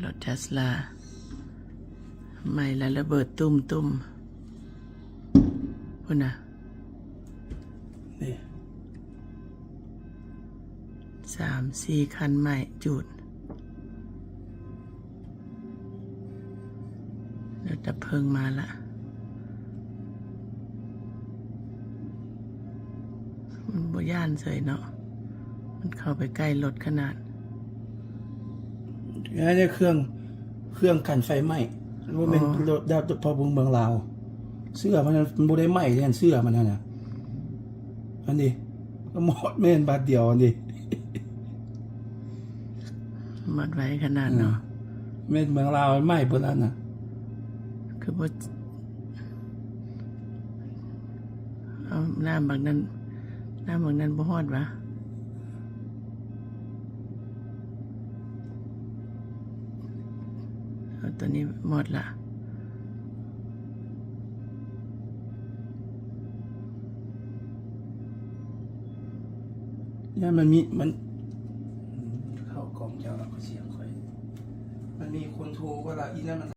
ລົດເທສລາ ໄໝ້ລະລະເບີດຕຸ້ມໆ ພຸ້ນນະ ນີ້ ສາມສີ່ຄັນໄໝ້ຈູດ. ລົດດັບເພີງມາລະ ມັນບໍ່ຢ້ານເສີຍເນາະ ມັນເຂົ້າໄປໃກ້ລົດຂະໜາດ. ອັນນີ້ເຄື່ອງ ເຄື່ອງກັນໄຟໄໝ້ ບໍ່ແມ່ນ ອໍ ລົດດັບເພາະເມືອງລາວ ເສື້ອມັນ ມັນບໍ່ໄດ້ໄໝ້ເດ້ ເສື້ອມັນຫັ້ນນະ ອັນນີ້ ກໍໝົດແມ່ນບາດດຽວອັນນີ້ ໝົດໄວຂະໜາດເນາະ ອືມ ແມ່ນເມືອງລາວໄໝ້ເບິດອັນນະ ຄືບໍ່ ເອົາ ນ້ຳບັກນັ້ນ ນ້ຳບັກນັ້ນບໍ່ຮອດຫວາ? ເອົາ ຕົວນີ້ໝົດລະ ຢ້ານມັນມີ ມັນ ເຂົ້າກ້ອງເຈົ້າລະ ກໍສຽງຂ້ອຍ ມັນມີຄົນໂທວ່າລະ ອີນັ້ນມັນ